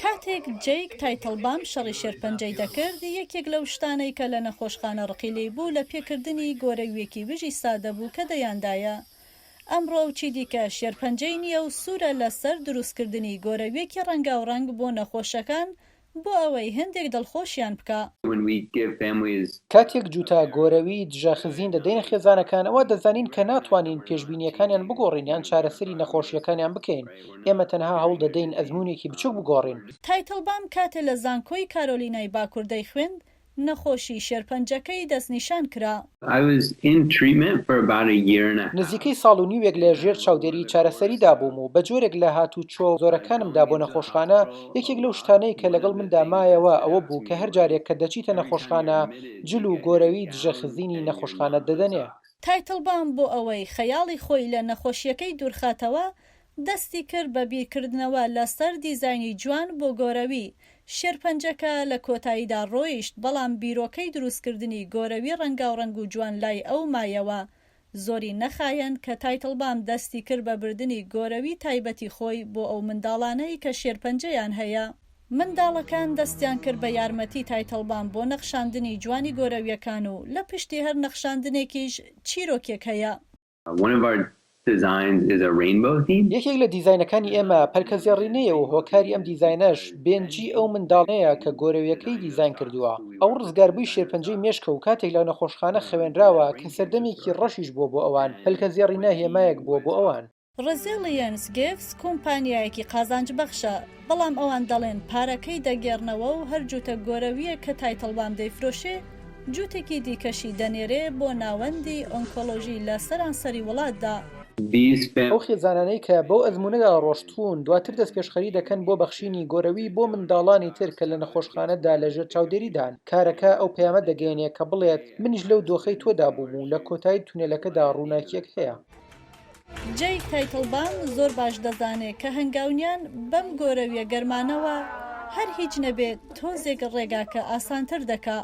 کاتێک جەیک تایتڵبام شەڕی شێرپەنجەی دەکرد، یەکێک لەو شتانەی کە لە نەخۆشخانە ڕقی لێی بوو لە پێکردنی گۆرەوییەکی وژی سادە بوو کە دەیاندایە. ئەمڕۆ ئەو چیدیکە شێرپەنجەی نییە و سوورە لەسەر دروستکردنی گۆرەوییەکی ڕەنگاوڕەنگ بۆ نەخۆشەکان بۆ ئەوەی هێندێک دڵخۆشیان بکا. کاتێک جووتە گۆرەوی دژە خزین دەدەینە خێزانەکان، ئەوا دەزانین کە ناتوانین پێشبینییەکانیان بگۆڕین یان چارەسەری نەخۆشییەکانیان بکەین، ئێمە تەنها هەوڵ دەدەین ئەزموونێکی بچووک بگۆڕین. تایتڵبام کاتێ لە زانکۆی کارۆلینای باکوور دەیخوێند، نەخۆشی شێرپەنجەکەی دەستنیشان کرا. نزیکەی ساڵ و نیوێک لە ژێر چاودێری چارەسەریدا بووم و بە جۆرێک لە هاتوچۆ زۆرەکانمدا بۆ نەخۆشخانە، یەکێک لەو شتانەی کە لەگەڵ مندا مایەوە ئەوە بوو کە هەر جارێک کە دەچیتە نەخۆشخانە جل و گۆرەوی دژە خزینی نەخۆشخانەت دەدەنێ. تایتڵبام بۆ ئەوەی خەیاڵی خۆی لە نەخۆشییەکەی دوورخاتەوە، دەستی کرد بە بیرکردنەوە لە سەر دیزاینی جوان بۆ گۆرەوی، شێرپەنجەکە لە کۆتاییدا ڕۆیشت، بەڵام بیرۆکەی دروستکردنی گۆرەوی ڕەنگاوڕەنگ و جوان لای ئەو مایەوە. زۆری نەخایەند کە تایتڵبام دەستی کرد بە بردنی گۆرەوی تایبەتی خۆی بۆ ئەو منداڵانەی کە شێرپەنجەیان هەیە. منداڵەکان دەستیان کرد بە یارمەتی تایتڵبام بۆ نەخشاندنی جوانی گۆرەوییەکان و لە پشتی هەر نەخشاندنێکیش چیرۆکێک هەیە. یەکێک لە دیزاینەکانی ئێمە پەلکەزێڕینەیە و هۆکاری ئەم دیزاینەش بێنجی ئەو منداڵەیە کە گۆرەوییەکەی دیزاین کردووە. ئەو ڕزگاربووی شێرپەنجەی مێشکە و کاتێک لە نەخۆشخانە خەوێنراوە کە سەردەمێکی ڕەشیش بووە بۆ ئەوان، پەلکەزێڕینە هێمایەک بووە بۆ ئەوان. Resilience Gifts کۆمپانیایەکی قازانجبەخشە، بەڵام ئەوان دەڵێن پارەکەی دەگێڕنەوە و هەر جووتە گۆرەوییەک کە تایتڵبام دەیفرۆشێ، جووتێکی دیکەشی دەنێرێ بۆ ناوەندی ئۆنکۆلۆژی لە سەرانسەری وڵاتدا. ئەو خێزانانەی کە بەو ئەزموونەدا ڕۆشتوون دواتر دەستپێشخەری دەکەن بۆ بەخشینی گۆرەوی بۆ منداڵانی تر کە لە نەخۆشخانەدا لەژێر چاودێریدان، کارەکە ئەو پەیامە دەگەیەنێ کە بڵێت منیش لەو دۆخەی تۆدا بووم و لە کۆتایی تونێلەکەدا ڕووناکییەک هەیە. جەیک تایتڵبام زۆر باش دەزانێ کە هەنگاونیان بەم گۆرەویە گەرمانەوە هەر هیچ نەبێ تۆزێک ڕێگاکە ئاسانتر دەکا.